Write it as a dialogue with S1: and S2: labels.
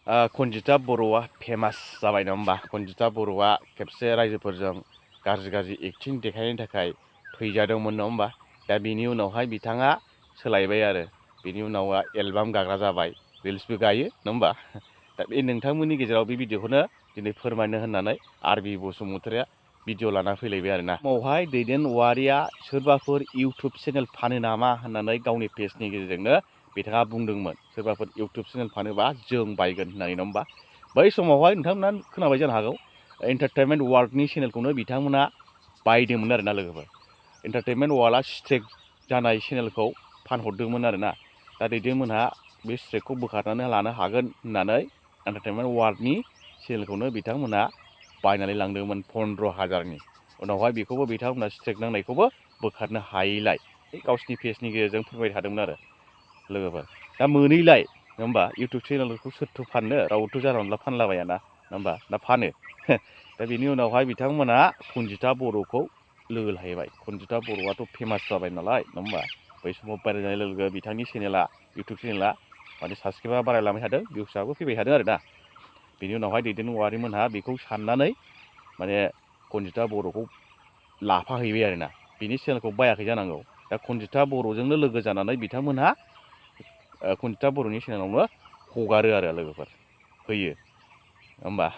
S1: कनजिता बर'आ फेमास जाबाय नङा होमबा? कनजिता बर'आ खेबसे रायजोफोरजों गाज्रि एक्टिं देखायनायनि थाखाय फैजादोंमोन नङा होमबा? दा बिनि उनावहाय बिथाङा सोलायबाय आरो बिनि उनाव एलबाम गाग्रा जाबाय, रिल्सबो गायो नङा होमबा? दा बे नोंथांमोननि गेजेराव बे भिडिअखौनो दिनै फोरमायनो होननानै आरबि बसुमतारिया भिडिअ लाना फैलायबाय आरोना। समावहाय दैदेन औवारिया सोरबाफोर इउटुब चेनेल फानो नामा होननानै गावनि पेजनि गेजेरजोंनो बिथाङा बुंदोंमोन। सोरबाफोर इउटुब चेनेल फानोबा जों बायगोन होननानै नङा होमबा? बै समावहाय नोंथांमोना खोनाबाय जानो हागौ एन्टारटेनमेन्ट वार्ल्डनि चेनेलखौनो बिथांमोना बायदोंमोन आरोना लोगोफोर। एन्टारटेनमेन्ट वार्ल्डआ स्ट्राइक जानाय चेनेलखौ फानहरदोंमोन आरोना। दा दैदेनमोनहा बे स्ट्राइकखौ बोखारनानै लानो हागोन होननानै एन्टारटेनमेन्ट वार्ल्डनि चेनेलखौनो बिथांमोना बायनानै लांदोंमोन 15,000नि। उनावहाय बेखौबो बिथांमोना स्ट्राइक नांनायखौबो बोखारनो हायैलाय गावसिनि पेजनि गेजेरजों फोरमायबाय थादोंमोन आरो लोगोफोर। दा मोनैलाय नङा होमबा? इउटुब चेनेलखौ सोरथो फाननो, रावबोथ' जानला मोनला फानलाबायाना नङा होमबा? दा फानो। दा बेनि उनावहाय बिथांमोना कनजिता बर'खौ लोगो लाहैबाय। कनजिता बर'आथ' फेमास जाबाय नालाय नङा होमबा? बै समाव भाइरेल जानाय लोगो लोगो बिथांनि चेनेला इउटुब चेनेला माने साबसक्राइबार बारायलांबाय थादों, भिउसआबो फैबाय थादों आरोना। बेनि उनावहाय दैदेन औवारिमोनहा बेखौ साननानै माने कनजिता बर'खौ लाफाहैबाय आरोना। बिनि चेनेलखौ बायाखै जानांगौ। दा कनजिता बर'जोंनो लोगो जानानै बिथांमोनहा कनजिता बर'नि चेनेलावनो हगारो आरो लोगोफोर, होयो होमबा?